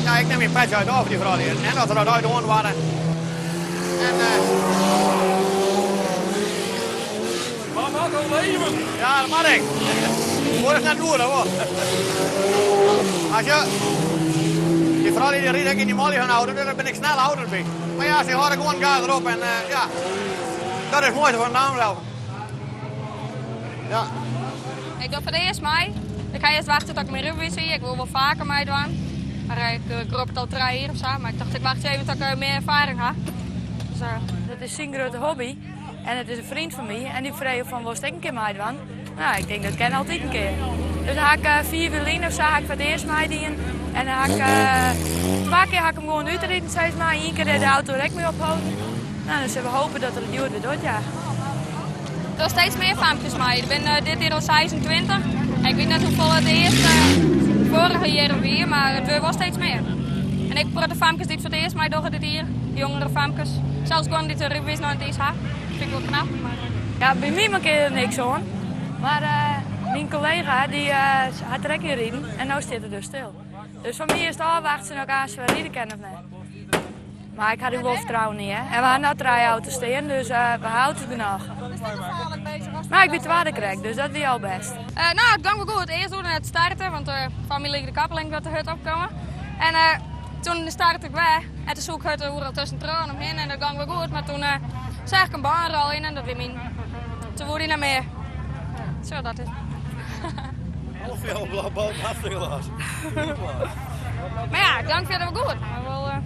Ja, ik nim myn petsje ôf foar dy froulju. En dat se dat út oandoarre. En Mar wat in leven! Ja, dat moat ek. Oars is net goed, of wat? As je, dy froulju dy ride ek yn dy manlju hun auto, dus dêr bin ik snel auto's by. Mar ja, se hâlde gewoan gas derop en ja, dat is it moaiste fan de dammelf. Ja. Ik doch foar it earst mei. Ik ha earst wachte tot ik myn rydbewiis hie. Ik wol wol faker meidwaan. Mar ik rop it al trije jier of sa. Mar ik tocht ik wachtsje even tot ik mear erfaring ha. Dus, Dat is syn grutte hobby en it is in freon fan my en dy frege fan wolst ek in kear meidwaan? No, ik tink dat kin altyd in kear. Dus dan ha ik 4 jier lyn of sa ha ik foar it earst meidien en dan ha ik twa kear ha ik him gewoan útriden sis mar. Ien kear de auto der ek mei opholden. No, dan sille we hope dat er it hjoed wer docht, ja. Der dogge steeds mear famkes mei. Der binne dit jier al 26. Ik wit net hoefolle it earste foarige jierren wie, mar it wurde wol steeds mear. En ek de famkes dy't foar it earst meidogge dit jier, jongere famkes. Sels guon dy't de rydbewiis noch net iens ha. Fyn ik wol knap. Mar... Ja, by my mankearret der niks oan. Mar myn kollega dy hat der ek yn riden en no stiet er dus stil. Dus foar my is it ôfwachtsjen of ik aanst wer ride kin of net. Mar ik ha der wol fertrouwen yn, hear. En we ha no trije auto's stean, dus we ha auto's genôch. Mar ik wie twadde krekt, dus dat wie al bêst. No, it gong wol goed. Earst woe net starte, want foar my like de koppeling wat te hurd opkommen. En toen starte ik wer en toen soe ik hurd oeral tusken troch en omhinne en dat gong wol goed. Mar toen seach ik in bân rôljen en dat wie myn. Toen woe dy net mear. Zo, dat is. Mar ja, it gong fierder wol goed. Maar wol, ja.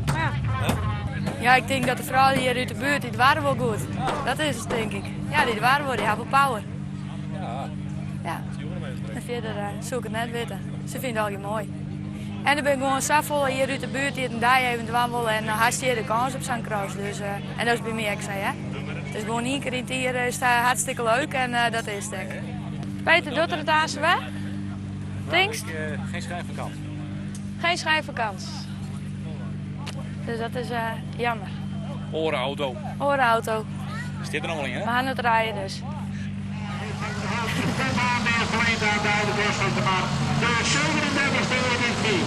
Ja, ik tink dat de froulju hjir út de buert, dy doare wol goed. Dat is it, tink ik. Ja, dy doare wol, dy ha wol power. Ja. En fierder soe ik it net witte. Se fine it allegear moai. En der binne gewoan safolle hjir út de buert dy't it in dei even dwaan wolle en dan hast hjir de kâns op sa'n cross. Dus, en dat is by my ek sa, hear. It is gewoan ien kear yn it jier is it hartstikke leuk en dat is it ek. Peter, docht er it aanst wer? Tinkst? Geen schijn van kans. Geen schijn van kans. Dus dat is jammer. Oare auto. Oare auto. Stiet der noch wol yn, hè? We ha it rije dus. De 37e editie.